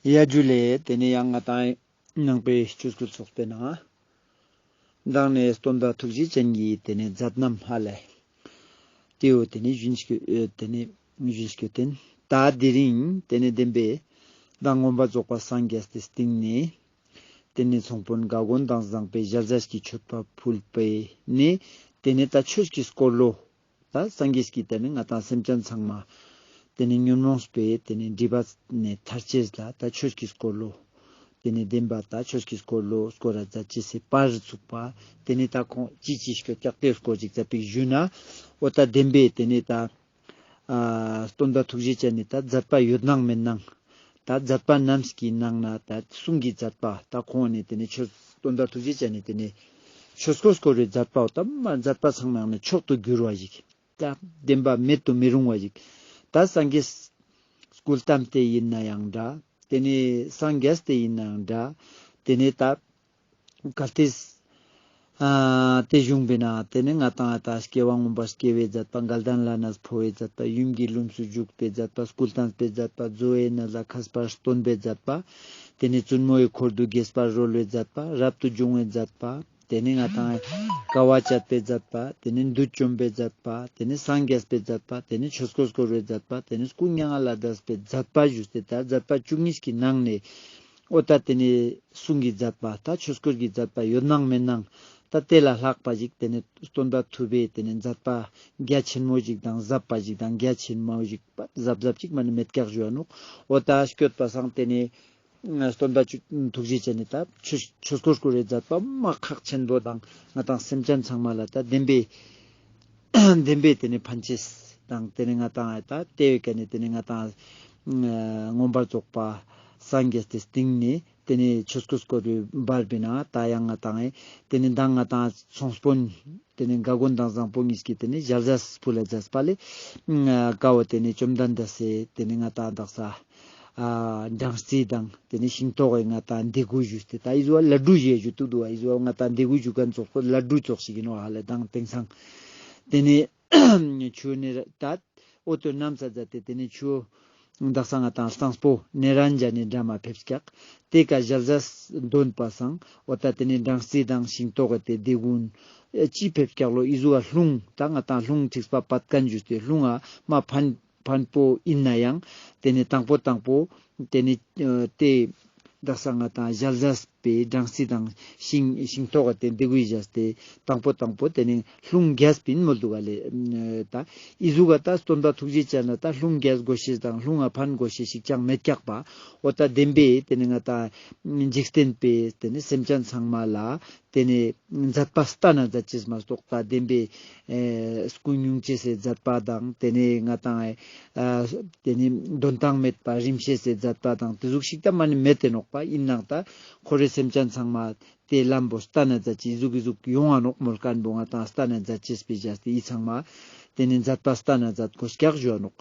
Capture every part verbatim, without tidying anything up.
ཡ་ཇུ་ལེ། ཏེ་ནེ་ཡང་ང་ཏང་ནང་པའི་ཆོས་སྐུལ་ཚོགས་པའི་ནང་། མདང་ནེ་སྟོན་པ་ཐུགས་རྗེ་ཅན་གྱི་ཏེ་ནེ་མཛད་རྣམ་ཧ་ལེ། ཏེའོ་ཏེ་ནེ་ཞུན་སྐྱོད་ཨེ་ཏེ་ནེ་ཞུན་སྐྱོད་དེན། ད་དེ་རིང་ཏེ་ནེ་བདེན་པའི་མདང་མངོན་པར་རྫོགས་པ་སངས་རྒྱས་ཏེ་སྟིང་ནེ། ཏེ་ནེ་ཚོང་དཔོན་ག་གོན་དང་བཟང་པོའི་ཞལ་ཟས་ཀྱི་མཆོད་པ་ཕུལ་བའི་ནེ། ཏེ་ནེ་ད་ཆོས་ཀྱི་སྐོར་ལོ། ད་སངས་རྒྱས་ཀྱིས་ཏེ་ནེ་ང་ཏང་སེམས་ཅན་ཚང་མ་ཏེ་ནེ་ཉོན་མོངས་པའི་ཏེ་ནེ་སྒྲིབ་པ་ནེ་ཐར་ཅེས་ལ་ད་ཆོས་ཀྱི་སྐོར་ལོ། ཏེ་ནེ་བདེན་པ་ད་ཆོས་ཀྱི་སྐོར་ལོ་སྐོར་ར་མཛད་ཅེས་སི་པར་ཚུགས་པ། ཏེ་ནེ་ད་ཁོང་ཅི་ཅི་སྐྱོད་ཀྱག་ཏེ་སྐོར་ཅིག་མཛད་པའི་ཞུ་ན། འོ་ད་བདེན་པའི་ཏེ་ནེ་ད་ཨ་སྟོན་པ་ཐུགས་རྗེ་ཅན་ནི་ད་མཛད་པ་ཡོད་ནང་མེད་ནང་། ད་མཛད་པ་རྣམས་ཀྱི་ནང་ན་ད་གསུང་གི་མཛད་པ་ད་ཁོང་ནི་ཏེ་ནེ་ཆོས་སྟོན་པ་ཐུགས་རྗེ་ཅན་ནི་ཏེ་ནེ་ཆོས་སྐོར་སྐོར་བའི་མཛད་པ་འོ་ད་མ་མཛད་པ་ཚང་མའི་ནང་ནེ་མཆོག་ཏུ་གྱུར་བ་ཞིག། ད་བདེན་པ་མེད་དུ་མི་རུང་བ་ཞིག། ད་སངས་རྒྱས་སྐུ་བལྟམས་ཏེ་ཡིན་ན་ཡང་འདྲ། ཏེ་ནེ་སངས་རྒྱས་ཏེ་ཡིན་ན་ཡང་འདྲ། ཏེ་ནེ་ད་གལ་ཏེ་ཨ་ཏེ་བྱུང་བས་ན་ཏེ་ནེ་ང་ཏང་ད་སྐྱེ་བ་མངོན་པར་སྐྱེ་བའི་མཛད་པ། འགལ་ཟླ་ལ་ནས་འཕོ་བའི་མཛད་པ། ཡུམ་གྱི་ལྷུམས་སུ་ཞུགས་པའི་མཛད་པ། སྐུ་བལྟམས་པའི་མཛད་པ། རྫོགས་པའི་གནས་ལ་མཁས་པར་སྟོན་པའི་མཛད་པ། ཏེ་ནེ་བཙུན་མོའི་འཁོར་དུ་དགྱེས་པར་རོལ་བའི་མཛད་པ། རབ་ཏུ་བྱུང་བའི་མཛད་པ། ཏེ་ནེ་ང་ཏང་དཀའ་བ་སྤྱད་པའི་མཛད་པ། ཏེ་ནེ་བདུད་བཅོམ་པའི་མཛད་པ། ཏེ་ནེ་སངས་རྒྱས་པའི་མཛད་པ། ཏེ་ནེ་ཆོས་སྐོར་སྐོར་བའི་མཛད་པ། ཏེ་ནེ་སྐུ་མྱ་ངན་ལས་འདས་པའི་མཛད་པ་ཞུས་ཏེ་ད་མཛད་པ་བཅུ་གཉིས་ཀྱི་ནང་ནེ། འོ་ད་ཏེ་ནེ་གསུང་གི་མཛད་པ་ད་ཆོས་སྐོར་གྱི་མཛད་པ་ཡོད་ནང་མེད་ནང་། ད་དེ་ལ་ལྷག་པ་ཞིག་ཏེ་ནེ་སྟོན་པ་ཐུབ་པའི་ཏེ་ནེ་མཛད་པ་རྒྱ་ཆེན་མོ་ཞིག་དང་ཟབ་པ་ཞིག་དང་རྒྱ་ཆེན་མོ་ཞིག་པ་ཟབ་ཟབ་ཅིག་མ་ནེ་མེད་ཀྱག་ཞུ་བ་ནོག། འོ་ད་སྐྱོད་པ་སང་ཏེ་ནེ་སྟོན་པ་ཐུགས་རྗེ་ཅན་ནི་ད་ཆོས་ཆོས་སྐོར་སྐོར་བའི་མཛད་པ་མ་ཁག་ཆེན་པོ་དང་ང་ཏང་སེམས་ཅན་ཚང་མ་ལ་ད་བདེན་པའི་བདེན་པའི་ཏེ་ནེ་ཕན་ཅེས་དང་ཏེ་ནེ་ང་ཏང་ད་ཏེ་བའི་ཀ་ནེ་ཏེ་ནེ་ང་ཏང་མངོན་པར་རྫོགས་པ་སངས་རྒྱས་ཏེ་སྟིང་ནེ་ཏེ་ནེ་ཆོས་སྐུ་སྐོར་བའི་བར་བི་ན་ད་ཡང་ང་ཏང་ཏེ་ནེ་མདང་ང་ཏང་ཚོང་དཔོན་ཏེ་ནེ་ག་གོན་དང་བཟང་པོ་གཉིས་ཀྱི་ཏེ་ནེ་ཞལ་ཟས་ཕུལ་ལ་མཛད་པ་ལེ། ཀ་བོ་ཏེ་ནེ་བཅོམ་ལྡན་འདས་སི་ཏེ་ནེ་ང་ཏང་དག་ས་ཨ་སྦྲང་རྩི་དང་ཏེ་ནེ་ཤིང་ཏོག་གི་ང་ཏང་ལྡེ་གུ་ཞུས་ཏེ་ད་ཨི་ཟུ་བ་ལ་ཌུ་ཞེས་ཞུ་ཏུ་དུག་ཨ། ཨི་ཟུ་བ་ང་ཏང་ལྡེ་གུ་ཞུ་ཁན་ཙོགས་ལ་ཌུ་ཙོགས་ཤིག་ཨིན་ནོག་ཧ་ལེ། དང་དེང་སང་ཏེ་ནེ་ཆུ་ནེ་ར་ད་འོ་ཏོ་ནམ་ས་ཛད་དེ་ཏེ་ནེ་ཆུ་དག་ས་ང་ཏང་སང་སྤོ་ནེ་རན་ཇ་ནེ་འདྲ་མ་ཕེབས་ཀྱག། ཏེ་ཀ་ཞལ་ཟས་དོན་པ་སང་འོ་ད་ཏེ་ནེ་སྦྲང་རྩི་དང་ཤིང་ཏོག་གི་ཏེ་ལྡེ་གུན་ཨེ་ཅི་ཕེབས་ཀྱག་ལོ། ཨི་ཟུ་བ་རླུང་ད་ང་ཏང་རླུང་ཐིགས་པ་བད་ཀན་ཞུས་ཏེ་རླུང་ཨ་མ་ཕན་ཕན་པོ་ཨིན་ན་ཡང་ཏེ་ནེ་དང་པོ་དང་པོ་ཏེ་ནེ་ཨ་ཏེ་དག་ས་ང་ཏང་ཞལ་ཟས་པའི་སྦྲང་རྩི་དང་ཤིང་ཤིང་ཏོག་གི་ཏེ་ལྡེ་གུའི་ཞལ་ཏེ་དང་པོ་དང་པོ་ཏེ་ནེ་རླུང་རྒྱས་པིན་མོལ་དུག་ག་ལེ། ད་ཨི་ཟུག་ག་ད་སྟོན་པ་ཐུགས་རྗེ་ཅན་ལ་ད་རླུང་རྒྱས་དགོས་ཤེས་དང་རླུང་ང་ཕན་དགོས་ཤེས་ཤིག་ཅང་མེད་ཀྱག་པ། འོ་ད་བདེན་པའི་ཏེ་ནེ་ང་ཏང་འཇིག་རྟེན་པའི་ཏེ་ནེ་སེམས་ཅན་ཚང་མ་ལ་ཏེ་ནེ་མཛད་པ་སྟན་ན་མཛད་ཅེས་མ་གཏོགས་ད་བདེན་པའི་ཨེ་སྐུ་སྙུང་ཅེས་སི་མཛད་པ་དང་ཏེ་ནེ་ང་ཏང་ཨེ་ཨ་ཏེ་ནེ་འདོན་ཐང་མེད་པ་རིམ་ཤེས་སི་མཛད་པ་དང་ཏེ་ཟུག་ཤིག་ད་མ་ནེ་མེད་དེ་ནོག་པ། ཨིན་ནའང་ད་ཁོ་རེ་སེམས་ཅན་ཚང་མ་ཏེ་ལམ་པོ་སྟན་ན་མཛད་ཅེས་ཨི་ཟུག་ཨི་ཟུག་ཡོང་ང་ནོག་མོལ་ཁན་བོ་ང་ཏང་སྟན་ན་མཛད་ཅེས་པའི་ཞག་སྟེ་ཨི་ཚང་མ་ཏེ་ནེ་མཛད་པ་སྟན་ན་མཛད་དགོས་ཀྱག་ཞུ་བ་ནོག།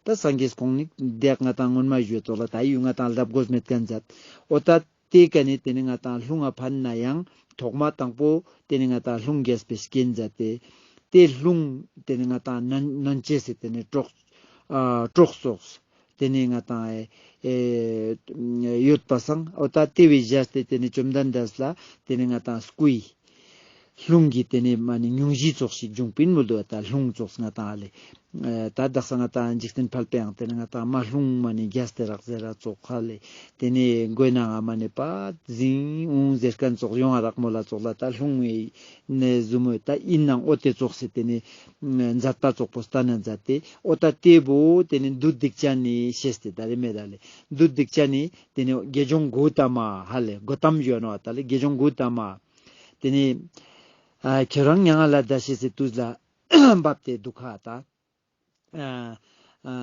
ད་སངས་རྒྱས་ཁོང་ནི་དེ་ང་ཏང་སྔོན་མ་ཞུས་ཙོགས་ལ་ད་ཡུལ་ང་ཏང་ལབ་དགོས་མེད་ཁན་མཛད། འོ་ད་ཏེ་ཀ་ནེ་ཏེ་ནེ་ང་ཏང་རླུང་ང་ཕན་ན་ཡང་ཐོག་མ་དང་པོ་ཏེ་ནེ་ང་ཏང་རླུང་རྒྱས་པའི་རྐྱེན་མཛད་དེ་ཏེ་རླུང་ཏེ་ནེ་ང་ཏང་ནན་ནན་ཅེས་སི་ཏེ་ནེ་གྲོགས་ཨ་གྲོགས་སོགས་ཏེ་ནེ་ང་ཏང་ཨེ་ཡོད་པ་སང་འོ་ད་ཏེ་བོའི་ཞག་སྟེ་ཏེ་ནེ་བཅོམ་ལྡན་འདས་ལ་ཏེ་ནེ་ང་ཏང་སྐུའི་རླུང་གི་ཏེ་ནེ་མ་ནེ་སྙུང་གཞི་ཙོགས་ཤིག་བྱུང་པིན་མོལ་དུག། ད་རླུང་ཙོགས་ང་ཏང་ཨ་ལེ། ཨ་ད་དག་ས་ང་ཏང་འཇིག་རྟེན་ཕལ་པའང་ཏེ་ནེ་ང་ཏང་མ་རླུང་མ་ནེ་རྒྱས་ཏེ་རག་ཟེར་ར་ཙོགས་ཧ་ལེ། ཏེ་ནེ་མགོའི་ནང་ང་མ་ནེ་པ་ཟིང་འོང་ཟེར་ཁན་ཙོགས་ཡོང་ང་རག་མོལ་ལ་ཙོགས་ལ་ད་རླུང་བོའི་ནེ་ཟུ་མོ་ད་ཨིན་ནའང་འོ་ཏེ་ཙོགས་སི་ཏེ་ནེ་མཛད་པ་ཙོགས་པོ་སྟན་ན་མཛད་དེ་འོ་ད་ཏེ་བོ་ཏེ་ནེ་བདུད་སྡིག་ཅན་ནི་ཤེས་ཏེ་ད་རེ་མེད་ད་ལེ། བདུད་སྡིག་ཅན་ནི་ཏེ་ནེ་དགེ་སྦྱོང་གོ་ཏ་མ་ཧ་ལེ་གོ་ཏམ་ཞུ་བ་ནོག་ད་ལེ། དགེ་སྦྱོང་གོ་ཏ་མ་ཏེ་ནེ་ཨ་ཁྱོད་རང་མྱ་ངན་ལས་འདའ་ཤེས་སི་དུས་ལ་བབས་ཏེ་དུག་ཁ་ད། ཨ་ཨ་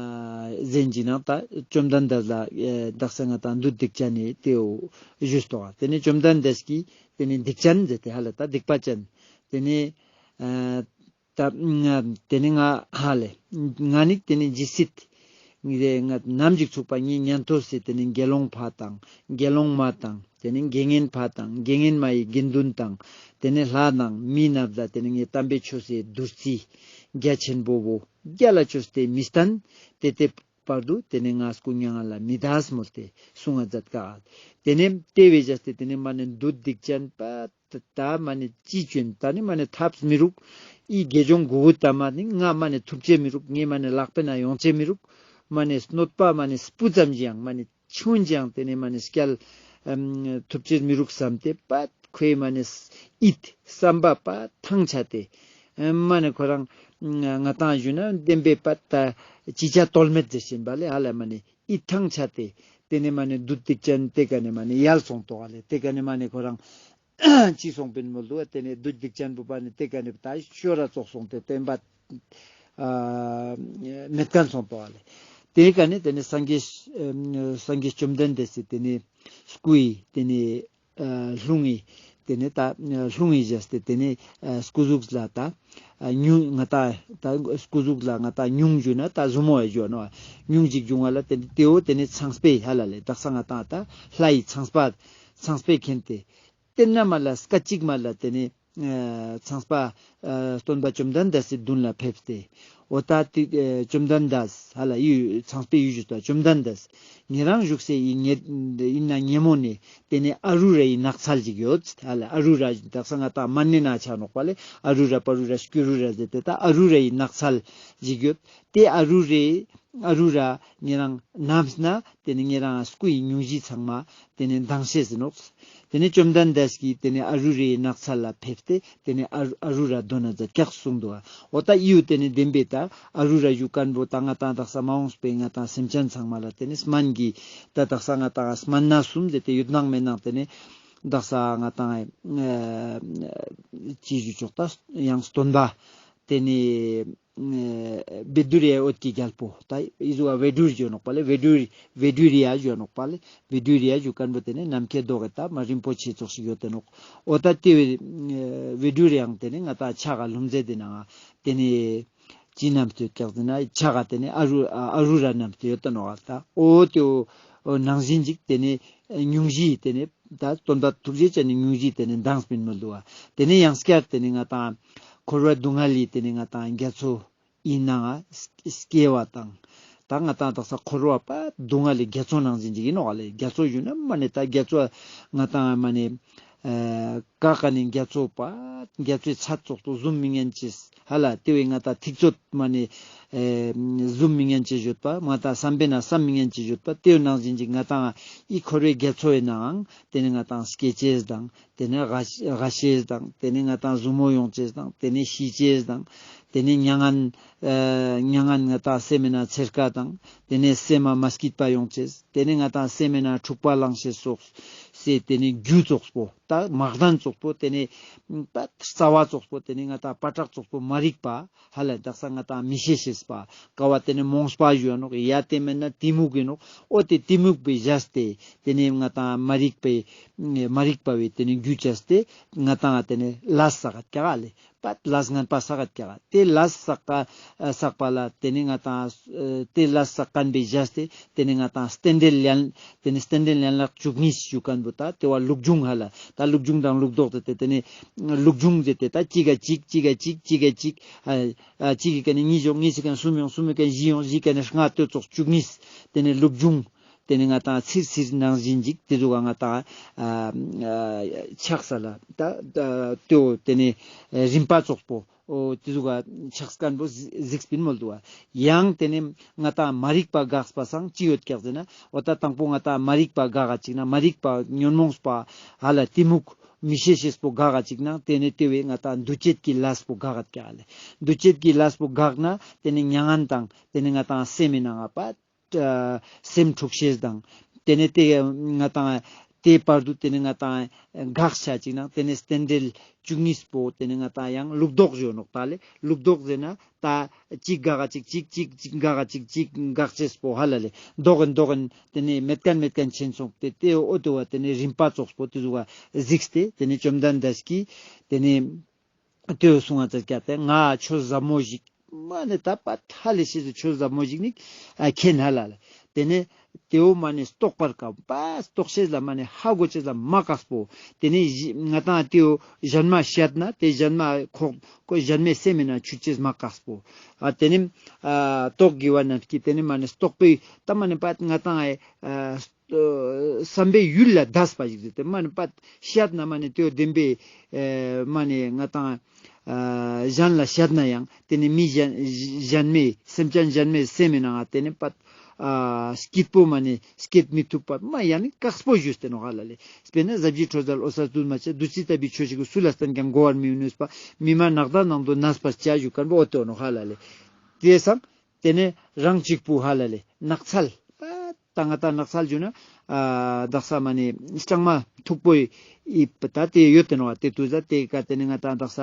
ཟེར་ཅིག་ནང་ད་བཅོམ་ལྡན་འདས་ལ་ཨེ་དག་ས་ང་ཏང་བདུད་སྡིག་ཅན་ནི་ཏེའོ་ཞུས་ཏོག། ཏེ་ནེ་བཅོམ་ལྡན་འདས་ཀྱིས་ཏེ་ནེ་སྡིག་ཅན་ཟེར་ཏེ་ཧ་ལ་ད་སྡིག་པ་ཅན། ཏེ་ནེ་ཨ་ད་ཏེ་ནེ་ང་ཧ་ལེ་ང་ནི་ཏེ་ནེ་ཇི་སྲིད་ང་ནམ་ཞིག་ཚུགས་པ་ངའི་ཉན་ཐོས་སི་ཏེ་ནེ་དགེ་སློང་ཕ་དང་དགེ་སློང་མ་དང་། ཏེ་ནེ་དགེ་བསྙེན་ཕ་དང་དགེ་བསྙེན་མའི་དགེ་འདུན་དང་། ཏེ་ནེ་ལྷ་དང་མི་རྣམས་ལ་ཏེ་ནེ་ངའི་དམ་པའི་ཆོས་སི་བདུད་རྩི་རྒྱ་ཆེན་པོ་བོ་རྒྱ་ལ་ཅོས་ཏེ་མི་སྟན། ཏེ་ཏེ་ བར་དུ་ཏེ་ནེ་ང་སྐུ་མྱ་ངན་ལས་མི་འདས་མོལ་ཏེ་གསུང་ང་མཛད་ཀ། ཏེ་ནེ་ཏེ་བོའི་རྗེས་ཏེ་ཏེ་ནེ་མ་ནེ་བདུད་སྡིག་ཅན་པ་ད་མ་ནེ་ཅི་ཅོ་ཨིན། ད་ནི་མ་ནེ་ཐབས་མི་རུག། འི་དགེ་སྦྱོང་གུ་གུ་ད་མ་ནི་ང་མ་ནེ་ཐུབ་ཅེས་མི་རུག། ངའི་མ་ནེ་ལག་པའི་ནང་ཡོང་ཅེས་མི་རུག། མ་ནེ་གནོད་པ་མ་ནེ་སྤུ་ཙམ་ཞིག་ཡང་མ་ནེ་ཆུན་ཅིག་ཡང་ཏེ་ནེ་མ་ནེ་སྐྱལ་ཨམ་ཐུབ་ཅེས་མི་རུག་བསམ་སྟེ་པད་ཁོའི་མ་ནེ་ཡིད་བསམ་པ་པད་ཐང་ཆད་དེ་ཨམ་མ་ནེ་ཁོ་རང་ང་ཏང་ཞུ་ན་བདེན་པའི་པད་ད་ཅི་བྱ་གཏོལ་མེད་ཟེར་བཞིན་པ་ལེ། ཧ་ལ་མ་ནེ་ཡིད་ཐང་ཆད་དེ་ཏེ་ནེ་མ་ནེ་བདུད་སྡིག་ཅན་ཏེ་ཀ་ནེ་མ་ནེ་ཡལ་སོང་ཏོག་ལེ། ཏེ་ཀ་ནེ་མ་ནེ་ཁོ་རང་ཅི་སོང་པིན་མོལ་དུག། ཏེ་ནེ་བདུད་སྡིག་ཅན་བོ་པ་ནེ་ཏེ་ཀ་ནེ་ད་ཤོར་ར་ཙོགས་སོང་སྟེ་བསྟན་པ་ཨ་མེད་ཁན་སོང་ཏོག་ལེ། ཏེ་ཀ་ནེ་ཏེ་ནེ་སངས་རྒྱས་ཨ་སངས་རྒྱས་བཅོམ་ལྡན་འདས་སི་ཏེ་ནེ་སྐུའི་ཏེ་ནེ་ཨ་ལྷུང་ངི་ཏེ་ནེ་ད་ལྷུང་ངི་རྗེས་ཏེ་ཏེ་ནེ་ཨ་སྐུ་གཟུགས་ལ་ད་ཨ་སྙུང་ང་ཏང་ད་སྐུ་གཟུགས་ལ་ང་ཏང་སྙུང་ཞུ་ན་ད་ཟུར་མོ་ཡ་ཞུ་ནོག། སྙུང་ཞིག་བྱུང་བ་ལ་ཏེ་ནེ་ཏེ་བོ་ཏེ་ནེ་ཚངས་པའི་ཧ་ལ་ལེ། དག་ས་ང་ཏང་ད་ལྷའི་ཚངས་པ་ཚངས་པའི་མཁྱེན་ཏེ། ཏེ་ན་མ་ལ་སྐད་ཅིག་མ་ལ་ཏེ་ནེ་ཨ་ཚངས་པ་ཨ་སྟོན་པ་བཅོམ་ལྡན་འདས་སི་མདུན་ལ་ཕེབས་ཏེ། འོ་ད་ཏེ་ཨ་བཅོམ་ལྡན་འདས་ཧ་ལ་ཡུལ་ཚངས་པའི་ཡུལ་བཞུགས་པ་བཅོམ་ལྡན་འདས་ཉེ་རང་བཞུགས་སའི་ཉེ་ཨིན་ན་ཉེ་མོ་ནེ་ཏེ་ནེ་ཨ་རུ་རའི་ནགས་ཚལ་ཞིག་ཡོད་ཧ་ལ། ཨ་རུ་ར་དག་ས་ང་ཏང་མ་ནེ་ན་ཆ་ནོག་པ་ལེ། ཨ་རུ་ར་པ་རུ་ར་སྐྱུ་རུ་ར་ཟེར་ཏེ་ད་ཨ་རུ་རའི་ནགས་ཚལ་ཞིག་ཡོད། ཏེ་ཨ་རུ་རའི་ཨ་རུ་ར་ཉེ་རང་ནམས་ན་ཏེ་ནེ་ཉེ་རང་སྐུའི་སྙུང་གཞི་ཚང་མ་ཏེ་ནེ་འདང་ཤེས་ཟིན་ནོག། ཏེ་ནེ་བཅོམ་ལྡན་འདས་ཀྱིས་ཏེ་ནེ་ཨ་རུ་རའི་ནགས་ཚལ་ལ་ཕེབས་ཏེ་ཏེ་ནེ་ཨ་རུ་ཨ་རུ་ར་དོན་ན་མཛད་ཀྱག་གསུངས་དུག། འོ་ད་ཨི་བོ་ཏེ་ནེ་བདེན་པའི་ད་ཨ་རུ་ར་ཞུ་ཁན་བོ་ད་ང་ཏང་དག་ས་མ་འོངས་པའི་ང་ཏང་སེམས་ཅན་ཚང་མ་ལ་ཏེ་ནེ་སྨན་གྱི་ད་དག་ས་ང་ཏང་སྨན་སྣ་གསུམ་ཟེར་ཏེ་ཡོད་ནང་མེད་ནང་ཏེ་ནེ་དག་ས་ང་ཏང་ཨ་ཅི་ཞུ་ཆོག་ད་ཡང་སྟོན་པ་ཏེ་ནེ་ཨ་བཻ་ཌཱུརྱ་འོད་ཀྱི་རྒྱལ་པོ་ད་ཨི་ཟུག་བཻ་ཌཱུར་ཞུ་ནོག་པ་ལེ། བཻ་ཌཱུར་བཻ་ཌཱུརྱ་ཞུ་ནོག་པ་ལེ། བཻ་ཌཱུརྱ་ཞུ་ཁན་བོ་ཏེ་ནེ་ནམ་མཁའི་མདོག་གི་ད་མ་རིན་པོ་ཆེ་ཙོགས་ཤིག་ཡོད་དེ་ནོག། འོ་ད་ཏེ་བོའི་ཨ་བཻ་ཌཱུརྱ་ཡང་ཏེ་ནེ་ང་ཏང་ཕྱག་ག་ལྷུང་བཟེད་དེ་ནང་ཏེ་ནེ་ཅི་ནམས་ཏེ་ཡོད་ཀྱག་ཟེར་ན་ཕྱག་ག་ཏེ་ནེ་ཨ་རུ་ཨ་རུ་ར་ནམས་ཏེ་ཡོད་དེ་ནོག། ད་འོ་ཏེ་བོ་ནང་བཞིན་ཅིག་ཏེ་ནེ་སྙུང་གཞི་ཏེ་ནེ་ད་སྟོན་པ་ཐུགས་རྗེ་ཅན་ནི་སྙུང་གཞི་ཏེ་ནེ་འདང་སྤིན་མོལ་དུག་པ། ཏེ་ནེ་ཡང་སྐྱར་ཏེ་ནེ་ང་ཏང་འཁོར་བའི་སྡུག་བསྔལ་ལི་ཏེ་ནེ་ང་ཏང་རྒྱ་མཚོ་ཨིན་ནའང་སྐྱེ་བ་དང་། ད་ང་ཏང་དག་ས་འཁོར་བ་པ་སྡུག་བསྔལ་ལི་རྒྱ་མཚོ་ནང་བཞིན་ཅིག་ཨིན་ནོག་ལེ། རྒྱ་མཚོ་ཞུ་ན་མ་ནེ་ད་རྒྱ་མཚོ་ང་ཏང་མ་ནེ་ཨ་ཀ་ཀ་ནེ་རྒྱ་མཚོ་པ་རྒྱ་མཚོའི་ཚད་ཙོགས་པོ་ཟུམ་མི་ཉན་ཅེས་ཧ་ལ། ཏེ་བོའི་ང་ཏང་ཐིག་ཚོད་མ་ནེ་ཨེ་ཟུམ་མི་ཉན་ཅེས་ཡོད་པ། ང་ཏང་བསམ་པའི་ནང་བསམ་མི་ཉན་ཅེས་ཡོད་པ། ཏེ་བོ་ནང་བཞིན་ཅིག་ང་ཏང་ཨི་འཁོར་བའི་རྒྱ་མཚོའི་ནང་ཏེ་ནེ་ང་ཏང་སྐྱེ་ཅེས་དང་ཏེ་ནེ་རྒ་རྒ་ཤེས་དང་ཏེ་ནེ་ང་ཏང་ཟུར་མོ་ཡོང་ཅེས་དང་ཏེ་ནེ་ཤི་ཅེས་དང་ཏེ་ནེ་མྱ་ངན་ཨེ་མྱ་ངན་ང་ཏང་སེམས་ནང་འཚེར་ཀ་དང་ཏེ་ནེ་སེམས་མ་མ་སྐྱིད་པ་ཡོང་ཅེས་ཏེ་ནེ་ང་ཏང་སེམས་ནང་འཁྲུག་པ་ལང་ཤེས་སོགས་སེ་ཏེ་ནེ་རྒྱུ་ཙོགས་པོ་ད་མ་དན་ཙོགས་པོ་ཏེ་ནེ་པ་རྩ་བ་ཙོགས་པོ་ཏེ་ནེ་ང་ཏང་པ་ཏྲག་ཙོགས་པོ་མ་རིག་པ་ཧ་ལ་དག་ས་ང་ཏང་མི་ཤེས་ཤེས་པ་ཀ་བ་ཏེ་ནེ་རྨོངས་པ་ཞུ་ནོག། ཡ་ཏེ་མེན་ན་གཏི་མུག་ཨིན་ནོག། འོ་ཏེ་གཏི་མུག་པའི་བཞག་སྟེ་ཏེ་ནེ་ང་ཏང་མ་རིག་པའི་མ་རིག་པ་བོའི་ཏེ་ནེ་རྒྱུ་བྱས་ཏེ་ང་ཏང་ཏེ་ནེ་ལས་བསགས་ཀྱག་ལེ། པ་ལས་ངན་པ་བསགས་ཀྱག། ཏེ་ལས་བསགས་ཀ་བསགས་པ་ལ་ཏེ་ནེ་ང་ཏང་ཨ་ཏེ་ལས་བསགས་ཁན་བོའི་བཞག་སྟེ་ཏེ་ནེ་ང་ཏང་རྟེན་འབྲེལ་ཡན་ཏེ་ནེ་རྟེན་འབྲེལ་ཡན་ལག་བཅུ་གཉིས་ཞུ་ཁན་བོ་ད་ཏེ་བོ་ལུགས་འབྱུང་ཧ་ལ། ད་ལུགས་འབྱུང་དང་ལུགས་ལྡོག་ཏེ་ཏེ་ཏེ་ནེ་ལུགས་འབྱུང་ཟེར་ཏེ་ད་གཅིག་ག་གཅིག་གཅིག་ག་གཅིག་གཅིག་ག་གཅིག་ཨ་ཨ་གཅིག་གི་ཀ་ནེ་གཉིས་ཡོང་། གཉིས་ཀི་ཀ་ནེ་གསུམ་ཡོང་། གསུམ་གི་ཀ་ནེ་བཞི་ཡོང་། བཞི་ཀ་ནེ་ལྔ། ཏེ་ཙོགས་བཅུ་གཉིས་ཏེ་ནེ་ལུགས་འབྱུང་ཏེ་ནེ་ང་ཏང་ཚིར་ཚིར་ནང་བཞིན་ཅིག་ཏེ་ཟུག་ག་ང་ཏང་ཨ་ཨ་ཆགས་ས་ལ་ད་ད་ཏེ་བོ་ཏེ་ནེ་རིམ་པ་ཙོགས་པོ་འོ་ཏེ་ཟུག་ག་ཆགས་ཁན་བོ་གཟིགས་པིན་མོལ་དུག་པ། ཡང་ཏེ་ནེ་ང་ཏང་མ་རིག་པ་འགགས་པ་སང་ཅི་ཡོད་ཀྱག་ཟེར་ན་འོ་ད་དང་པོ་ང་ཏང་མ་རིག་པ་འགག་ག་ཅིག་ན་མ་རིག་པ་ཉོན་མོངས་པ་ཧ་ལ་གཏི་མུག་མི་ཤེས་ཤེས་པོ་འགག་ག་ཅིག་ན་ཏེ་ནེ་ཏེ་བོའི་ང་ཏང་འདུ་བྱེད་ཀྱི་ལས་པོ་འགག་ག་ཀྱག་ལེ། འདུ་བྱེད་ཀྱི་ལས་པོ་འགག་ན་ཏེ་ནེ་མྱ་ངན་དང་ཏེ་ནེ་ང་ཏང་སེམས་མི་ནང་ང་པ་ཨ་སེམས་འཁྲུག་ཤེས་དང་ཏེ་ནེ་ཏེ་ང་ཏང་ཏེ་བར་དུ་ཏེ་ནེ་ང་ཏང་འགག་ཆ་ཅིག་ནང་ཏེ་ནེ་རྟེན་འབྲེལ་བཅུ་གཉིས་པོ་ཏེ་ནེ་ང་ཏང་ཡང་ལུགས་ལྡོག་ཞུ་ནོག་ད་ལེ། ལུགས་ལྡོག་ཟེར་ན་ད་གཅིག་འགག་ག་གཅིག་གཅིག་གཅིག་གཅིག་འགག་ག་གཅིག་གཅིག་འགག་ཅེས་པོ་ཧ་ལ་ལེ། ལྡོག་གིན་ལྡོག་གིན་ཏེ་ནེ་མེད་ཁན་མེད་ཁན་ཆེན་སོང་སྟེ་ཏེ་འོ་ཏེ་བོ་ཏེ་ནེ་རིམ་པ་ཙོགས་པོ་ཏེ་ཟུག་ག་གཟིགས་ཏེ་ཏེ་ནེ་བཅོམ་ལྡན་འདས་ཀྱིས་ཏེ་ནེ་ཏེ་བོ་གསུང་ང་མཛད་ཀྱག་སྟེ་ང་ཆོས་ཟབ་མོ་ཞིག་མ་ནེ་ད་པ་ཐ་ལེ་ཤེས་སུ་ཆོས་ཟབ་མོ་ཞིག་ནི་ཨ་མཁྱེན་ཧ་ལ་ལེ། ཏེ་ནེ་ཏེ་བོ་མ་ནེ་རྟོགས་པར་དཀའ་བ། རྟོགས་ཤེས་ལ་མ་ནེ་ཧ་གོ་ཅེས་ལ་མ་དཀགས་པོ། ཏེ་ནེ་ང་ཏང་ཏེ་བོ་ཞན་མ་ཤད་ན་ཏེ་ཞན་མ་ཁོག་ཁོ་ཞན་མའི་སེམས་མི་ནང་ཆུད་ཅེས་མ་དཀགས་པོ། ཨ་ཏེ་ནེ་ཨ་རྟོགས་དགོས་པ་ནང་གི་ཏེ་ནེ་མ་ནེ་རྟོགས་པའི་ཏ་མ་ནེ་པ་ང་ཏང་ཨ་བསམ་པའི་ཡུལ་ལ་འདས་པ་ཞིག་ཟེར་ཏེ་མ་ནེ་པ་ཤད་ན་མ་ནེ་ཏེ་བོ་བདེན་པའི་ཨ་མ་ནེ་ང་ཏང་ཨ་ཞན་ལ་ཤད་ན་ཡང་ཏེ་ནེ་མི་ཞན་ཞན་མའི་སེམས་ཅན་ཞན་མའི་སེམས་མི་ནང་ང་ཏེ་ནེ་པ་ཨ་སྐྱིད་པོ་མ་ནེ་སྐྱེད་མི་ཐུབ་པ་མ་ཡང་ནི་དཀགས་པོ་ཞུས་ཏེ་ནོག་ཧ་ལ་ལེ། དཔེར་ན་ཟབ་ཞི་སྤྲོས་བྲལ་འོད་གསལ་འདུས་མ་བྱས། བདུད་རྩི་ལྟ་བུའི་ཆོས་ཤིག་སུ་ལ་བསྟན་ཀྱང་གོ་བར་མི་ནུས་པ། མི་སྨྲ་ནགས་བདག་ནང་དུ་གནས་པར་བྱ་ཞུ་མཁན་པོ་འོ་ཏེ་ནོག་ཧ་ལ་ལེ། ཏེ་སང་ཏེ་ནེ་རང་གཅིག་པུ་ཧ་ལ་ལེ་ནགས་ཚལ། ད་ང་ཏང་ནགས་ཚལ་ཞུ་ན་ཨ་དག་ས་མ་ནེ་ལྕང་མ་མཐུག་པོ་ཨི་ད་ཏེ་ཡོད་ཏེ་ནོག་པ། ཏེ་དུས་ད་ཏེ་ཀ་ཏེ་ནེ་ང་ཏང་དག་ས་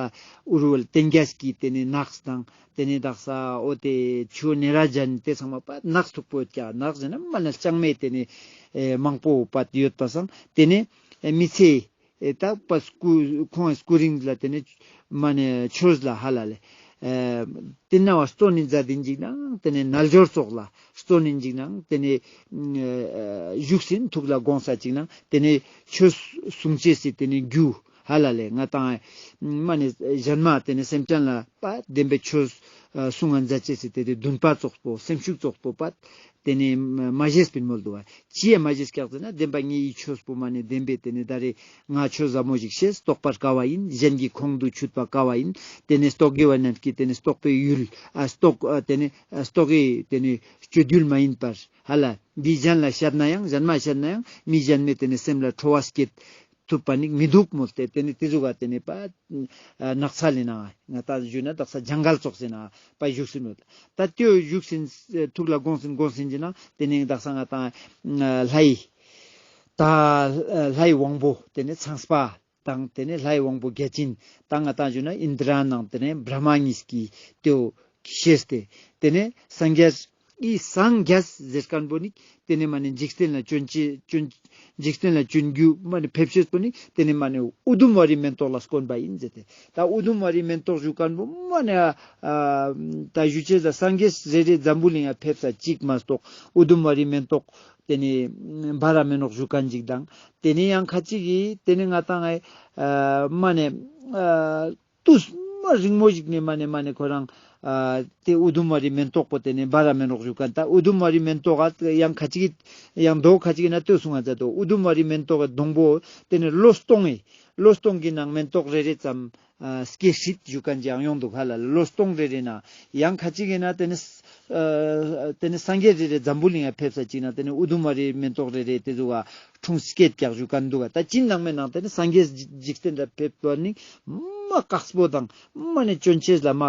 འུར་བལ་སྟེང་རྒྱས་ཀྱི་ཏེ་ནེ་ནགས་དང་ཏེ་ནེ་དག་ས་འོ་ཏེ་ཆུ་ནེ་ར་ཇན་ཏེ་ཚང་མ་པ་ནགས་མཐུག་པོ་ཡོད་ཀྱག། ནགས་ཟེར་ན་མ་ནེ་ལྕང་མའི་ཏེ་ནེ་ཨེ་མང་པོ་པ་ཡོད་པ་སང་ཏེ་ནེ་ཨེ་མི་ཚེ་ཨེ་ད་པ་སྐུ་ཁོང་སྐུ་རིང་ལ་ཏེ་ནེ་མ་ནེ་ཆོས་ལ་ཧ་ལ་ལེ། ཨེ་ཏེ་ན་བ་སྟོན་ནི་མཛད་དེ་ཅིག་ནང་ཏེ་ནེ་རྣལ་འབྱོར་ཚོགས་ལ་སྟོན་ནི་ཅིག་ནང་ཏེ་ནེ་ཨེ་བཞུགས་ཟིན་ཐུགས་ལ་དགོངས་ས་ཅིག་ནང་ཏེ་ནེ་ཆོས་གསུང་ཅེས་སི་ཏེ་ནེ་རྒྱུ་ཧ་ལ་ལེ་ང་ཏང་མ་ནེ་ཞན་མ་ཏེ་ནེ་སེམས་ཅན་ལ་པ་བདེན་པའི་ཆོས་གསུང་ང་མཛད་ཅེས་སི་ཏེ་ནེ་འདུན་པ་ཙོགས་པོ་སེམས་ཤུགས་ཙོགས་པོ་པ། ཏེ་ནེ་མ་ཞེས་པིན་མོལ་དུག་པ། ཅི་ཡ་མ་ཞེས་ཀྱག་ཟེར་ན་བདེན་པ་ངའི་ཆོས་པོ་མ་ནེ་བདེན་པའི་ཏེ་ནེ་ད་རེ་ང་ཆོས་ཟབ་མོ་ཞིག་ཤེས་རྟོགས་པར་དཀའ་བ་ཡིན། གཞན་གྱི་ཁོང་དུ་ཆུད་པ་དཀའ་བ་ཡིན། ཏེ་ནེ་རྟོགས་དགོས་པ་ནང་གི་ཏེ་ནེ་རྟོགས་པའི་ཡུལ་ཨ་རྟོགས་ཨ་ཏེ་ནེ་ཨ་རྟོགས་ཀྱི་ཏེ་ནེ་སྤྱོད་ཡུལ་མ་ཡིན་པར་ཧ་ལ་འདི་གཞན་ལ་ཤད་ན་ཡང་ཞན་མ་ཤད་ན་ཡང་མི་ཞན་མའི་ཏེ་ནེ་སེམས་ལ་ཁྲོ་བ་སྐྱེད་ཐུབ་པ་ནི་མི་འདུག་མོལ་ཏེ་ཏེ་ནེ་ཏེ་ཟུག་ག་ཏེ་ནེ་པ་ནགས་ཚལ་ལི་ནང་ང་ཏང་ཞུ་ན་དག་ས་ཇང་གལ་ཙོགས་སི་ནང་པ་བཞུགས་ཟིན་མོད། ད་ཏེ་བཞུགས་ཟིན་ཐུགས་ལ་དགོངས་ཟིན་དགོངས་ཟིན་གྱི་ནང་ཏེ་ནེ་དག་ས་ང་ཏང་ལྷའི་ད་ལྷའི་དབང་པོ་ཏེ་ནེ་ཚངས་པ་དང་ཏེ་ནེ་ལྷའི་དབང་པོ་བརྒྱ་བྱིན་དང་ང་ཏང་ཞུ་ན་ཨིནྡྲ་ནང་ཏེ་ནེ་བྷྲ་མ་གཉིས་ཀྱི་ཏེ་བོ་ཤེས་ཏེ་ཏེ་ནེ་སངས་རྒྱས་ཨི་སངས་རྒྱས་ཟེར་མཁན་པོ་ནི་ཏེ་ནེ་མ་ནེ་འཇིག་རྟེན་ལ་བྱོན་ཅེས་བྱོན་འཇིག་རྟེན་ལ་བྱོན་རྒྱུ་མ་ནེ་ཕེབས་ཤེས་པོ་ནི་ཏེ་ནེ་མ་ནེ་ཨུ་དུམ་ཝ་རི་མེན་ཏོག་ལ་སྐོན་པ་ཡིན་ཟེར་ཏེ། ད་ཨུ་དུམ་ཝ་རི་མེན་ཏོག་ཞུ་མཁན་པོ་མ་ནེ་ཨ་ད་ཞུ་ཅེས་ལ་སངས་རྒྱས་རེ་རེ་འཛམ་བུ་གླིང་ང་ཕེབས་ས་གཅིག་མ་གཏོགས་ཨུ་དུམ་ཝ་རི་མེན་ཏོག་ཏེ་ནེ་འབར་ར་མེ་ནོག་ཞུ་མཁན་ཅིག་དང་ཏེ་ནེ་ཡང་ཁ་ཅིག་གི་ཏེ་ནེ་ང་ཏང་ཨ་མ་ནེ་ཨ་དུས་མ་རིང་མོ་ཞིག་ནེ་མ་ནེ་མ་ནེ་ཁོ་རང་ཨ་ཏེ་ཨུ་དུམ་ཝ་རི་མེན་ཏོག་པོ་ཏེ་ནེ་འབར་ར་མེ་ནོག་ཞུ་མཁན། ད་ཨུ་དུམ་ཝ་རི་མེན་ཏོག་ག་ཡང་ཁ་ཅིག་ཡང་མདོ་ཁ་ཅིག་ན་ལྟོས་སུང་ང་མཛད་དོ། ཨུ་དུམ་ཝ་རི་མེན་ཏོག་གི་སྡོང་པོ་ཏེ་ནེ་ལོ་སྟོང་ངི་ལོ་སྟོང་གི་ནང་མེན་ཏོག་རེ་རེ་ཙམ་ཨ་སྐྱེ་སྲིད་ཞུ་མཁན་ཅིག་ཡང་ཡོང་འདུག་ཧ་ལ་ལོ་སྟོང་རེ་རེ་ན་ཡང་ཁ་ཅིག་ཡིན་ན་ཏེ་ནེ་ཨ་ཏེ་ནེ་སངས་རྒྱས་རེ་རེ་འཛམ་བུ་གླིང་ང་ཕེབས་ས་ཅིག་ན་ཏེ་ནེ་ཨུ་དུམ་ཝ་རི་མེན་ཏོག་རེ་རེ་ཏེ་ཟུག་ག་འཁྲུངས་སྐྱེད་ཀྱག་ཞུ་མཁན་འདུག་ག། ད་ཅི་ནང་མེན་ནང་ཏེ་ནེ་སངས་རྒྱས་འཇིག་རྟེན་ལ་ཕེབས་པ་ནི་མ་དཀགས་པོ་དང་མ་ནེ་བྱོན་ཅེས་ལ་མ་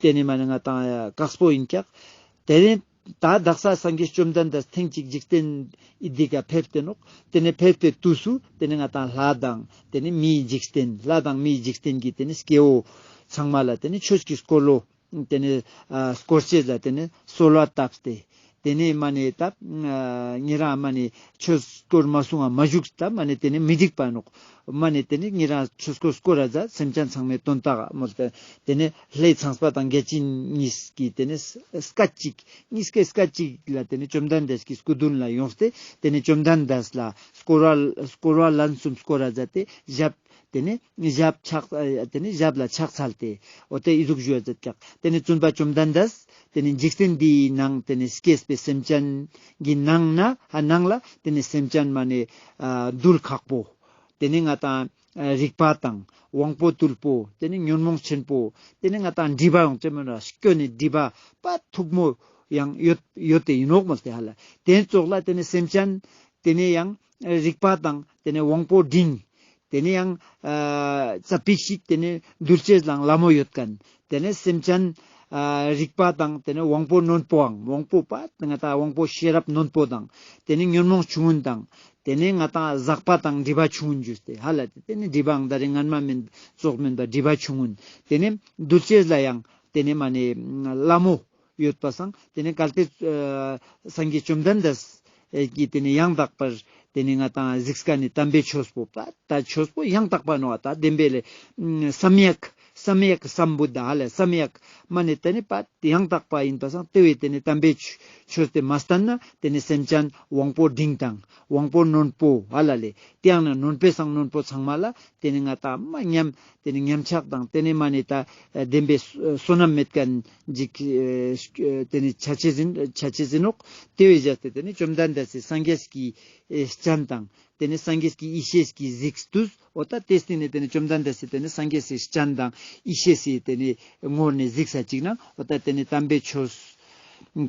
ཏེ་ནེ་མ་ནེ་ང་ཏང་དཀགས་པོ་ཡིན་ཀྱག། ཏེ་ནེ་ད་དག་ས་སངས་རྒྱས་བཅོམ་ལྡན་འདས་ཐེངས་གཅིག་འཇིག་རྟེན་ཨི་འདི་ག་ཕེབས་ཏེ་ནོག། ཏེ་ནེ་ཕེབས་པའི་དུས་སུ་ཏེ་ནེ་ང་ཏང་ལྷ་དང་ཏེ་ནེ་མིའི་འཇིག་རྟེན་ལྷ་དང་མིའི་འཇིག་རྟེན་གྱི་ཏེ་ནེ་སྐྱེ་བོ་ཚང་མ་ལ་ཏེ་ནེ་ཆོས་ཀྱི་འཁོར་ལོ་ཏེ་ནེ་ཨ་བསྐོར་ཅེས་ལ་ཏེ་ནེ་གསོལ་བ་བཏབ་སྟེ། ཏེ་ནེ་མ་ནེ་ད་ཨ་ཉེ་རང་མ་ནེ་ཆོས་སྐོར་མ་གསུང་ང་མ་བཞུགས་ད་མ་ནེ་ཏེ་ནེ་མི་འགྲིག་པ་ནོག། མ་ནེ་ཏེ་ནེ་ཉེ་རང་ཆོས་སྐོར་སྐོར་ར་ཛད་སེམས་ཅན་ཚང་མའི་དོན་དག་མོལ་ཏེ་ཏེ་ནེ་ལྷའི་ཚངས་པ་དང་བརྒྱ་བྱིན་གཉིས་ཀྱི་ཏེ་ནེ་སྐད་ཅིག་གཉིས་ཀའི་སྐད་ཅིག་ལ་ཏེ་ནེ་བཅོམ་ལྡན་འདས་ཀྱི་སྐུ་མདུན་ལ་ཡོངས་ཏེ་ཏེ་ནེ་བཅོམ་ལྡན་འདས་ལ་སྐོར་བ་སྐོར་བ་ལན་གསུམ་སྐོར་ར་ཛད་དེ་ཞབས་ཏེ་ནེ་ཞབས་ཕྱག་ཨ་ཏེ་ནེ་ཞབས་ལ་ཕྱག་འཚལ་ཏེ་འོ་ཏེ་ཨི་ཟུག་ཞུ་བ་ཛད་ཀྱག། ཏེ་ནེ་བཙུན་པ་བཅོམ་ལྡན་འདས་ཏེ་ནེ་འཇིག་རྟེན་འདིའི་ནང་ཏེ་ནེ་སྐྱེས་པའི་སེམས་ཅན་གྱི་ནང་ན་ཨ་ནང་ལ་ཏེ་ནེ་སེམས་ཅན་མ་ནེ་ཨ་རྡུལ་ཁག་པོ་ཏེ་ནེ་ང་ཏང་ཨ་རིག་པ་དང་དབང་པོ་རྟུལ་པོ་ཏེ་ནེ་ཉོན་མོངས་ཆེན་པོ་ཏེ་ནེ་ང་ཏང་སྒྲིབ་པ་ཡོང་ཅེས་མ་ནེ་སྐྱོན་ནི་སྒྲིབ་པ་པ་མཐུག་མོ་ཡང་ཡོད་ཡོད་དེ་ཡིན་ནོག་མོལ་ཏེ་ཧ་ལ་ཏེ་ཙོགས་ལ་ཏེ་ནེ་སེམས་ཅན་ཏེ་ནེ་ཡང་རིག་པ་དང་ཏེ་ནེ་དབང་པོ་འབྲིང་ཏེ་ནེ་ཡང་ཨ་ཙ་པིག་ཞིག་ཏེ་ནེ་འདུལ་ཅེས་ལའང་ལ་མོ་ཡོད་མཁན། ཏེ་ནེ་སེམས་ཅན་ཨ་རིག་པ་དང་ཏེ་ནེ་དབང་པོ་རྣོན་པོའང་དབང་པོ་པ་ང་ཏང་དབང་པོ་ཤེས་རབ་རྣོན་པོ་དང་ཏེ་ནེ་ཉོན་མོངས་ཆུང་ངུན་དང་ཏེ་ནེ་ང་ཏང་ཟག་པ་དང་སྒྲིབ་པ་ཆུང་ངུན་ཞུས་ཏེ་ཧ་ལ་ཏེ་ནེ་སྒྲིབ་པའང་ད་རེ་སྔན་མ་མེན་ཙོགས་མེན་པ་སྒྲིབ་པ་ཆུང་ངུན་ཏེ་ནེ་འདུལ་ཅེས་ལ་ཡང་ཏེ་ནེ་མ་ནེ་ལ་མོ་ཡོད་པ་སང་ཏེ་ནེ་གལ་ཏེ་ཨ་སངས་རྒྱས་བཅོམ་ལྡན་འདས་ཀྱི་ཏེ་ནེ་ཡང་དག་པར་ཏེ་ནེ་ང་ཏང་གཟིགས་ཀ་ནི་དམ་པའི་ཆོས་པོ་པ་ད་ཆོས་པོ་ཡང་དག་པ་ནོག་ད་བདེན་པའི་ལེ་ཨ་སམ་ཡཀ་ སམ་ཡཀ་སམ་བུད་དྷ་ཧ་ལ་སམ་ཡཀ་མ་ནེ་ཏེ་ནེ་པ་ཡང་དག་པ་ཡིན་པ་སང་ཏེ་བོའི་ཏེ་ནེ་དམ་པའི་ཆོས་ཏེ་མ་བསྟན་ན་ཏེ་ནེ་སེམས་ཅན་དབང་པོ་འབྲིང་དང་དབང་པོ་རྣོན་པོ་ཧ་ལ་ལེ་ཏེ་ཡང་ན་རྣོན་པོའི་སང་རྣོན་པོ་ཚང་མ་ལ་ཏེ་ནེ་ང་ཏང་མ་ཉམ་ཏེ་ནེ་ཉམས་ཆག་དང་ཏེ་ནེ་མ་ནེ་ད་བདེན་པའི་བསོད་ནམས་མེད་མཁན་ཅིག་ཏེ་ནེ་ཆ་ཅེས་ཨིན་ཆ་ཅེས་ཨིན་ནོག་ཏེ་བོའི་རྒྱབ་སྟེ་ཏེ་ནེ་བཅོམ་ལྡན་འདས་སི་སངས་རྒྱས་ཀྱི་སྤྱན་དང་། ཏེ་ནེ་སངས་རྒྱས་ཀྱི་ཡེ་ཤེས་ཀྱི་གཟིགས་དུས་འོ་ད་ཏེ་སྟིང་ནེ་ཏེ་ནེ་བཅོམ་ལྡན་འདས་སི་ཏེ་ནེ་སངས་རྒྱས་སི་སྤྱན་དང་ཡེ་ཤེས་སི་ཏེ་ནེ་ངོར་ནེ་གཟིགས་ས་ཅིག་ན་འོ་ད་ཏེ་ནེ་དམ་པའི་ཆོས་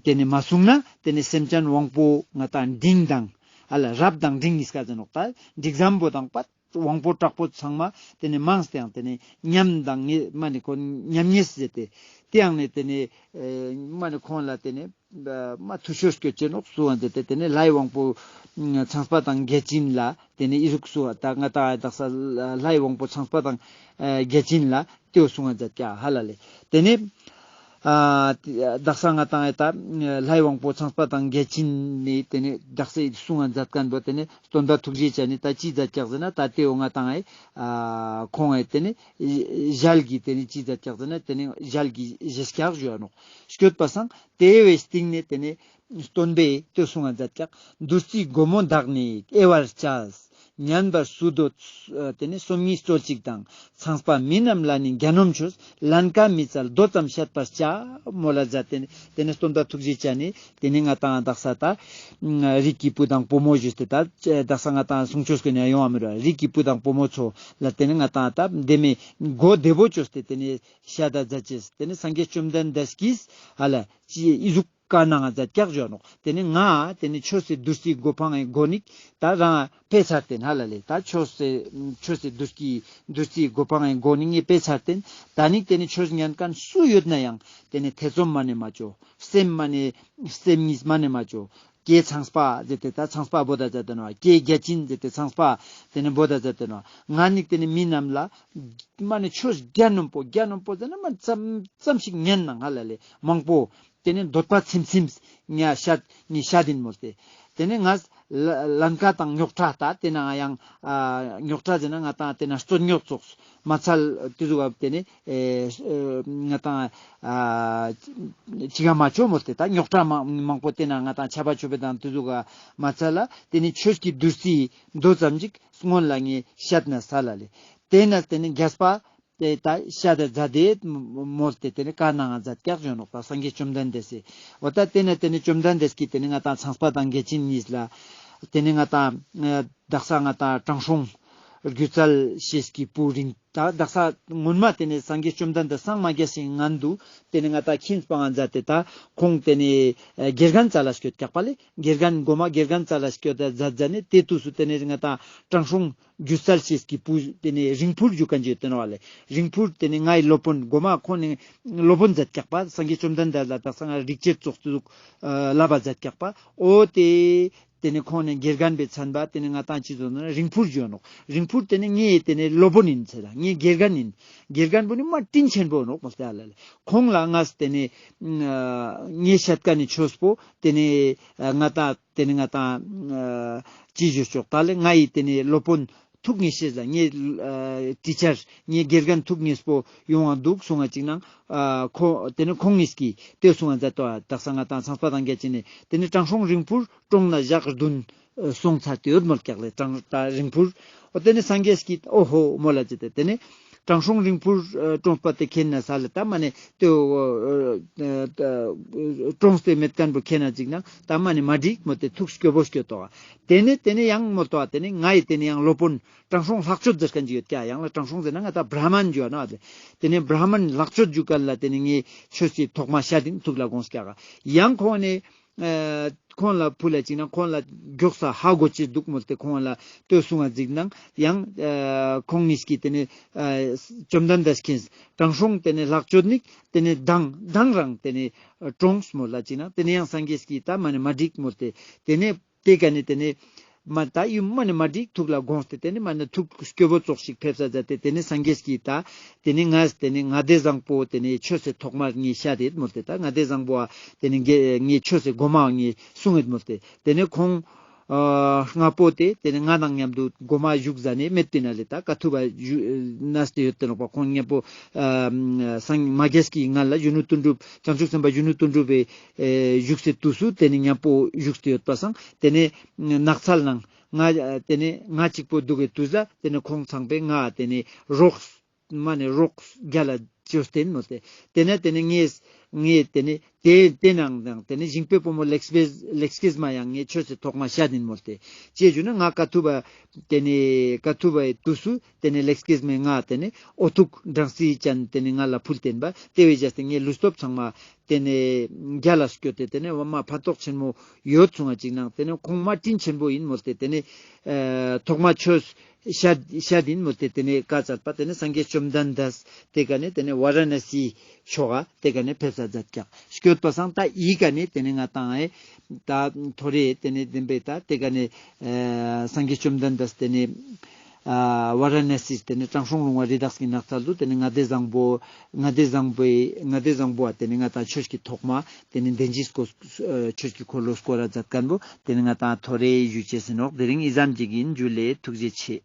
ཏེ་ནེ་མ་གསུངས་ན་ཏེ་ནེ་སེམས་ཅན་དབང་པོ་ང་ཏང་འབྲིང་དང་ཨ་ལ་རབ་དང་འབྲིང་ཉིས་ཀ་ཟེར་ནོག་ད་འབྲིང་ཟམ་པོ་དང་པ་དབང་པོ་དྲག་པོ་ཚང་མ་ཏེ་ནེ་མང་སྟེ་ཡང་ཏེ་ནེ་ཉམ་དང་ཉེ་མ་ནེ་ཁོ་ཉམ་ཉེས་ཟེར་ཏེ་ཏེ་ཡང་ནེ་ཏེ་ནེ་མ་ནེ་ཁོང་ལ་ཏེ་ནེ་མ་ཐུ་ཤོས་སྐྱོད་ཅེ་ནོག་སུ་བ་ཟེར་ཏེ་ཏེ་ནེ་ལྷའི་དབང་པོ་ཚངས་པ་དང་བརྒྱ་བྱིན་ལ་ཏེ་ནེ་ཨི་ཟུག་སུ་བ་ད་ང་ཏང་དག་ས་ལྷའི་དབང་པོ་ཚངས་པ་དང་བརྒྱ་བྱིན་ལ་ཏེ་བོ་གསུང་ང་མཛད་ཀྱག་ཧ་ལ་ལེ། ཏེ་ནེ་ཨ་དག་ས་ང་ཏང་ཨེ་ད་ལྷའི་དབང་པོ་ཚངས་པ་དང་བརྒྱ་བྱིན་ནི་ཏེ་ནེ་དག་ས་གསུང་ང་མཛད་མཁན་པོ་ཏེ་ནེ་སྟོན་པ་ཐུགས་རྗེ་ཅན་ནི་ད་ཅི་མཛད་ཀྱག་ཟེར་ན་ད་ཏེ་བོ་ང་ཏང་ཨེ་ཨ་ཁོང་ཨེ་ཏེ་ནེ་ཞལ་གྱི་ཏེ་ནེ་ཅི་མཛད་ཀྱག་ཟེར་ན་ཏེ་ནེ་ཞལ་གྱི་ཞལ་ཀྱག་ཞུ་བ་ནོག་སྐྱོད་པ་སང་ཏེ་བོའི་སྟིང་ནེ་ཏེ་ནེ་སྟོན་པས་ཏེ་གསུང་ང་མཛད་ཀྱག་བདུད་རྩིའི་སྒོ་མོ་དག་ནི་དབྱེ་བར་བྱ། ཉན་པར་སུ་འདོད་ཏེ་ནེ་སོམ་ཉིས་རྩོལ་ཅིག་དང་། ཚངས་པ་མི་རྣམས་ལ་ནི་གྱ་ནོམ་ཆོས། ལན་ཀ་མི་བཙལ་མདོ་ཙམ་བཤད་པར་བྱ། མོལ་ལ་མཛད་དེ་ཏེ་ནེ་སྟོན་པ་ཐུགས་རྗེ་ཅན་ནི་ཏེ་ནེ་ང་ཏང་དག་ས་ད་རིགས་ཀྱི་བུ་དང་བུ་མོ་ཞུས་ཏེ་ད་དག་ས་ང་ཏང་གསུང་ཆོས་ཀྱི་ནེ་ཡོང་བ་མི་རུ་རིགས་ཀྱི་བུ་དང་བུ་མོ་ཚོ་ལ་ཏེ་ནེ་ང་ཏང་ད་བདེ་མོ་གོ་བདེ་པོ་ཅོས་ཏེ་ཏེ་ནེ་བཤད་ད་མཛད་ཅེས་ཏེ་ནེ་སངས་རྒྱས་བཅོམ་ལྡན་འདས་ཀྱིས་ཧ་ལ་ཅི་ཨི་ཟུག་བཀའ་གནང་ང་མཛད་ཀྱག་ཞུ་ནོག་ཏེ་ནེ་ང་ཏེ་ནེ་ཆོས་སི་བདུད་རྩིའི་སྒོ་འཕང་ངི་སྒོ་ནི་ད་རང་ཕེ་ཚར་ཏེན་ཧ་ལ་ལེ། ད་ཆོས་སི་ཆོས་སི་བདུད་རྩི་བདུད་རྩིའི་སྒོ་འཕང་ངི་སྒོ་ནི་ངས་ཕེ་ཚར་ཏེན། ད་ནི་ཏེ་ནེ་ཆོས་ཉན་མཁན་སུ་ཡོད་ན་ཡང་ཏེ་ནེ་ཐེ་ཚོམ་མ་ནེ་མ་ཅོ། སེམས་མ་ནེ་སེམས་ཉིས་མ་ནེ་མ་ཅོ། ཀྱེ་ཚངས་པ་ཟེར་ཏེ་ད་ཚངས་པ་བོ་ད་མཛད་དེ་ནོག་ཀྱེ་བརྒྱ་བྱིན་ཟེར་ཏེ་ཚངས་པ་ཏེ་ནེ་བོ་ད་མཛད་དེ་ནོག་ང་ནི་ཏེ་ནེ་མི་རྣམས་ལ་མ་ནེ་ཆོས་གྱ་ནོམ་པོ་གྱ་ནོམ་པོ་ཟེར་ན་མ་ཙམ་ཙམ་ཞིག་ཉན་ནང་ཧ་ལ་ལེ་མང་པོ། ཏེ་ནེ་འདོད་པ་ཚིམ་ཚིམ་ཉ་ཤད་ཉི་ཤད་ཨིན་མོལ་ཏེ། ཏེ་ནེ་ང་ལ་ལན་ཀ་དང་རྙོག་དྲ་ད་ཏེ་ན་ཡང་ཨ་རྙོག་དྲ་ཟེར་ན་ང་ཏང་ཏེ་ན་རྩོད་རྙོག་ཙོགས་མ་ཚལ་ཏེ་ཟུག་ག་ཏེ་ནེ་ཨེ་ཨེ་ང་ཏང་ཨ་ཅི་ག་མ་ཅོ་མོལ་ཏེ་ད་རྙོག་དྲ་མ་མང་པོ་ཏེ་ན་ང་ཏང་ཆ་བ་ཆོ་བེ་དང་ཏེ་ཟུག་ག་མ་ཚལ་ལ་ཏེ་ནེ་ཆོས་ཀྱི་བདུད་རྩི་མདོ་ཙམ་ཅིག་སྔོན་ལ་ངས་ཤད་ན་ས་ལ་ལེ། ཏེ་ན་ཏེ་ནེ་རྒྱས་པ། ཏེ་ད་ཤད་དེ་མཛད་དེ་མོལ་ཏེ་ཏེ་ནེ་བཀའ་གནང་ང་མཛད་ཀྱག་ཞུ་ནོག་ད་སངས་རྒྱས་བཅོམ་ལྡན་འདས་སི། འོ་ད་ཏེ་ནེ་ཏེ་ནེ་བཅོམ་ལྡན་འདས་ཀྱིས་ཏེ་ནེ་ང་ཏང་ཚངས་པ་དང་བརྒྱ་བྱིན་ཉིས་ལ་ཏེ་ནེ་ང་ཏང་ཨ་དག་ས་ང་ཏང་དྲང་སྲོང་སྒྱུ་རྩལ་ཞེས་ཀྱི་བུ་རིང་ད་དག་ས་སྔོན་མ་ཏེ་ནེ་སངས་རྒྱས་བཅོམ་ལྡན་འདས་སངས་མ་རྒྱས་སི་སྔན་དུ་ཏེ་ནེ་ང་ཏང་ཁྱིམ་སྤང་ང་མཛད་དེ་ད་ཁོང་ཏེ་ནེ་ཨ་དགེ་རྒན་རྩ་ལ་སྐྱོད་ཀྱག་པ་ལེ། དགེ་རྒན་གོ་མ་དགེ་རྒན་རྩ་ལ་སྐྱོད་ད་མཛད་མཛད་ནེ་ཏེ་དུས་སུ་ཏེ་ནེ་ང་ཏང་དྲང་སྲོང་སྒྱུ་རྩལ་ཞེས་ཀྱི་བུ་ཏེ་ནེ་རིང་འཕུར་རྒྱུག་མཁན་ཅིག་ཡོད་དེ་ནོག་ལེ། རིང་འཕུར་ཏེ་ནེ་ངའི་སློབ་དཔོན་གོ་མ་ཁོང་ནི་སློབ་དཔོན་མཛད་ཀྱག་པ་སངས་རྒྱས་བཅོམ་ལྡན་འདས་ལ་དག་ས་ང་རིག་བྱེད་ཙོགས་ཏེ་ཟུག་ཨ་བསླབ་པ་མཛད་ཀྱག་པ། འོ་ཏེ་ཏེ་ནེ་ཁོང་ནི་དགེ་རྒན་པའི་མཚན་པ་ཏེ་ནེ་ང་ཏང་ཅི་ཟེར་ན་རིང་འཕུར་ཞུ་ནོག་རིང་འཕུར་ཏེ་ནེ་ངའི་ཏེ་ནེ་སློབ་དཔོན་ཨིན་ཟེར་ལ་ངའི་དགེ་རྒན་ཨིན། དགེ་རྒན་པོ་ནི་མ་དྲིན་ཆེན་པོ་ནོག་མོལ་ཏེ་ཨ་ལ་ལེ། ཁོང་ལ་ངས་ཏེ་ནེ་ཨ་ངས་ཤད་ཀ་ནི་ཆོས་པོ་ཏེ་ནེ་ཨ་ང་ཏང་ཏེ་ནེ་ང་ཏང་ཨ་ཅི་ཞུ་ཆོག་ད་ལེ་ངའི་ཏེ་ནེ་སློབ་དཔོན་ཐུགས་ངེས་ཤེས་ལ་ངའི་ཨ་ཊི་ཆར་ངའི་དགེ་རྒན་ཐུགས་ངེས་པོ་ཡོང་བ་འདུག་གསུང་བ་ཅིག་ནང་ཨ་ཁོ་ཏེ་ནེ་ཁོང་ངེས་ཀྱིས་ཏེ་གསུང་བ་མཛད་དོ། དག་ས་ང་ཏང་ཚངས་པ་དང་བརྒྱ་བྱིན་ནི་ཏེ་ནེ་དྲང་སྲོང་རིང་འཕུར་གྲོངས་ན་ཞག་བདུན་སོང་ཚར་ཏེ་ཡོད་མོལ་ཀྱག་ལེ། དྲང་ད་རིང་འཕུར་འོ་ཏེ་ནེ་སངས་རྒྱས་ཀྱིས་ཨོ་ཧོ་མོལ་ལ་ཅི་ཏེ་ཏེ་ནེ་དྲང་སྲོང་རིང་འཕུར་ཨ་གྲོངས་པ་ཏེ་མཁྱེན་ན་ས་ལེ་ད་མ་ནེ་ཏེ་ཨོ་ཨ་ཨ་གྲོངས་ཏེ་མེད་མཁན་པོ་མཁྱེན་ན་ཅིག་ནང་ད་མ་ནེ་མ་འགྲིག་མོལ་ཏེ་ཐུགས་སྐྱོ་བོ་སྐྱོ་དོ། ཏེ་ནེ་ཏེ་ནེ་ཡང་མོལ་དོ་ཏེ་ནེ་ངའི་ཏེ་ནེ་ཡང་སློབ་དཔོན་དྲང་སྲོང་ལྷག་སྤྱོད་ཟེར་མཁན་ཅིག་ཡོད་ཀྱག་ཡང་ལ་དྲང་སྲོང་ཟེར་ན་ང་ཏང་བྲ་མན་ཞུ་བ་ནོག་ཨ་ཏེ་ནེ་བྲ་མན་ལྷག་སྤྱོད་ཞུ་མཁན་ལ་ཏེ་ནེ་ངས་ཆོས་སི་ཐོག་མ་ཤད་ཨིན་ཐུགས་ལ་དགོངས་ཀྱག་ཡང་ཁོང་ནི་ཨ་ཁོང་ལ་ཕུལ་ལ་ཅིག་ནང་ཁོང་ལ་མགྱོགས་ས་ཧ་གོ་ཅེས་འདུག་མོལ་ཏེ་ཁོང་ལ་ལྟོས་གསུང་བ་ཅིག་ནང་ཡང་ཨ་ཁོང་ཉིས་ཀྱིས་ཏེ་ནེ་ཨ་བཅོམ་ལྡན་འདས་མཁྱེན་དྲང་སྲོང་ཏེ་ནེ་ལྷག་སྤྱོད་ནི་ཏེ་ནེ་མདང་མདང་རང་ཏེ་ནེ་ཨ་གྲོངས་མོལ་ལ་ཅིག་ནང་ཏེ་ནེ་ཡང་སངས་རྒྱས་ཀྱིས་ད་མ་ནེ་མ་འགྲིག་མོལ་ཏེ་ཏེ་ནེ་ཏེ་ཀ་ནེ་ཏེ་ནེ་མ་ད་ཡུམ་མ་ནེ་མ་འགྲིག་ཐུགས་ལ་དགོངས་ཏེ་ཏེ་ནེ་མ་ནེ་ཐུགས་སྐྱོ་བོ་ཙོགས་ཤིག་ཕེབས་ས་མཛད་དེ་ཏེ་ནེ་སངས་རྒྱས་ཀྱིས་ད་ཏེ་ནེ་ང་ཏེ་ནེ་ལྔ་སྡེ་བཟང་པོ་ཏེ་ནེ་ཆོས་སི་ཐོག་མར་ངས་ཤད་དེ་མོལ་ཏེ་ད་ལྔ་སྡེ་བཟང་པོ་ཏེ་ནེ་ངས་ཆོས་སི་གོ་མ་ངས་གསུང་ངེད་མོལ་ཏེ་ཏེ་ནེ་ཁོང་ ཨ་ལྔ་པོ་ཏེ་ཏེ་ནེ་ང་དང་མཉམ་དུ་གོ་མ་བཞུགས་ཟ་ནེ་མེད་པིན་ན་ལེ། ད་ཀ་ཐུབ་པ་བཞུགས་ན་སྟེ་ཡོད་ཏེ་ནོག་པ། ཁོང་མཉམ་པོ་ཨ་སངས་མ་རྒྱས་ཀྱི་ངང་ལ་གཞོན་ནུ་དོན་གྲུབ་བྱང་ཆུབ་སེམས་དཔའ་གཞོན་ནུ་དོན་གྲུབ་པའི་ཨེ་བཞུགས་སའི་དུས་སུ་ཏེ་ནེ་མཉམ་པོ་བཞུགས་ཏེ་ཡོད་པ་སང་ཏེ་ནེ་ནགས་ཚལ་ནང་ང་ཏེ་ནེ་ང་གཅིག་པོ་འདུག་གི་དུས་ལ་ཏེ་ནེ་ཁོང་ཚང་པས་ང་ཏེ་ནེ་རོགས་མ་ནེ་རོགས་རྒྱལ་ལ་བཅོས་ཏེན་མོལ་ཏེ། ཏེ་ནེ་ཏེ་ནེ་ངས་ངས་ཏེ་ནེ་ཏེ་ཏེ་ནང་དང་ཏེ་ནེ་ཞིང་པའི་བུ་མོ་ལེགས་པེ་ལེགས་སྐྱེས་མ་ཡང་ངས་ཆོས་སི་ཐོག་མ་བཤད་ཡིན་མོལ་ཏེ། ཅེས་ཞུ་ན་ང་ཀ་ཐུབ་པ་ཏེ་ནེ་ཀ་ཐུབ་པའི་དུས་སུ་ཏེ་ནེ་ལེགས་སྐྱེས་མའི་ང་ཏེ་ནེ་འོ་ཐུག་སྦྲང་རྩི་ཅན་ཏེ་ནེ་ང་ལ་ཕུལ་ཏེན་པ། ཏེ་བས་བྱས་ཏེ་ངས་ལུས་སྟོབས་ཚང་མ་ཏེ་ནེ་རྒྱལ་ལ་སྐྱོད་དེ་ཏེ་ནེ་བ་མ་ཕན་ཐོགས་ཆེན་མོ་ཡོད་སོང་བ་ཅིག་ནང་ཏེ་ནེ་ཁོང་མ་དྲིན་ཆེན་པོ་ཡིན་མོལ་ཏེ། ཏེ་ནེ་ཨ་ཐོག་མ་ཆོས་བཤད་བཤད་ཡིན་མོལ་ཏེ། ཏེ་ནེ་ཀ་ཙལ་པ་ཏེ་ནེ་སངས་རྒྱས་བཅོམ་ལྡན་འདས་ཏེ་ཀ་ནེ་ཏེ་ནེ་ཝ་ར་ཎ་སི་ཕྱོགས་ཏེ་ཀ་ནེ་ཕེབས་ས་མཛད་ཀྱག་སྐྱོད་པ་སང་ད་ཡི་ཀ་ནེ་ཏེ་ནེ་ང་དང་ཨེ་ད་ཐོ་རེ་ཏེ་ནེ་བདེན་པའི་ད་ཏེ་ཀ་ནེ་ཨ་སངས་རྒྱས་བཅོམ་ལྡན་འདས་ཏེ་ནེ་ཨ་ཝ་ར་ཎ་སི་ཏེ་ནེ་དྲང་སྲོང་ལྷུང་བ་རི་དྭགས་ཀྱི་ནགས་ཚལ་དུ་ཏེ་ནེ་ལྔ་སྡེ་བཟང་པོ་ལྔ་སྡེ་བཟང་པོའི་ལྔ་སྡེ་བཟང་པོ་ཏེ་ནེ་ང་དང་ཆོས་ཀྱི་ཐོག་མ་ཏེ་ནེ་བདེན་བཞིའི་སྐོར་ཨ་ཆོས་ཀྱི་འཁོར་ལོ་སྐོར་ར་མཛད་མཁན་པོ་ཏེ་ནེ་ང་དང་ཐོ་རེ་ཞུ་ཅེས་ཟིན་ནོག། དེ་རིང་ཨི་ཙམ་ཅིག་ཡིན། ཇུ་ལེ། ཐུགས་རྗེ་ཆེ།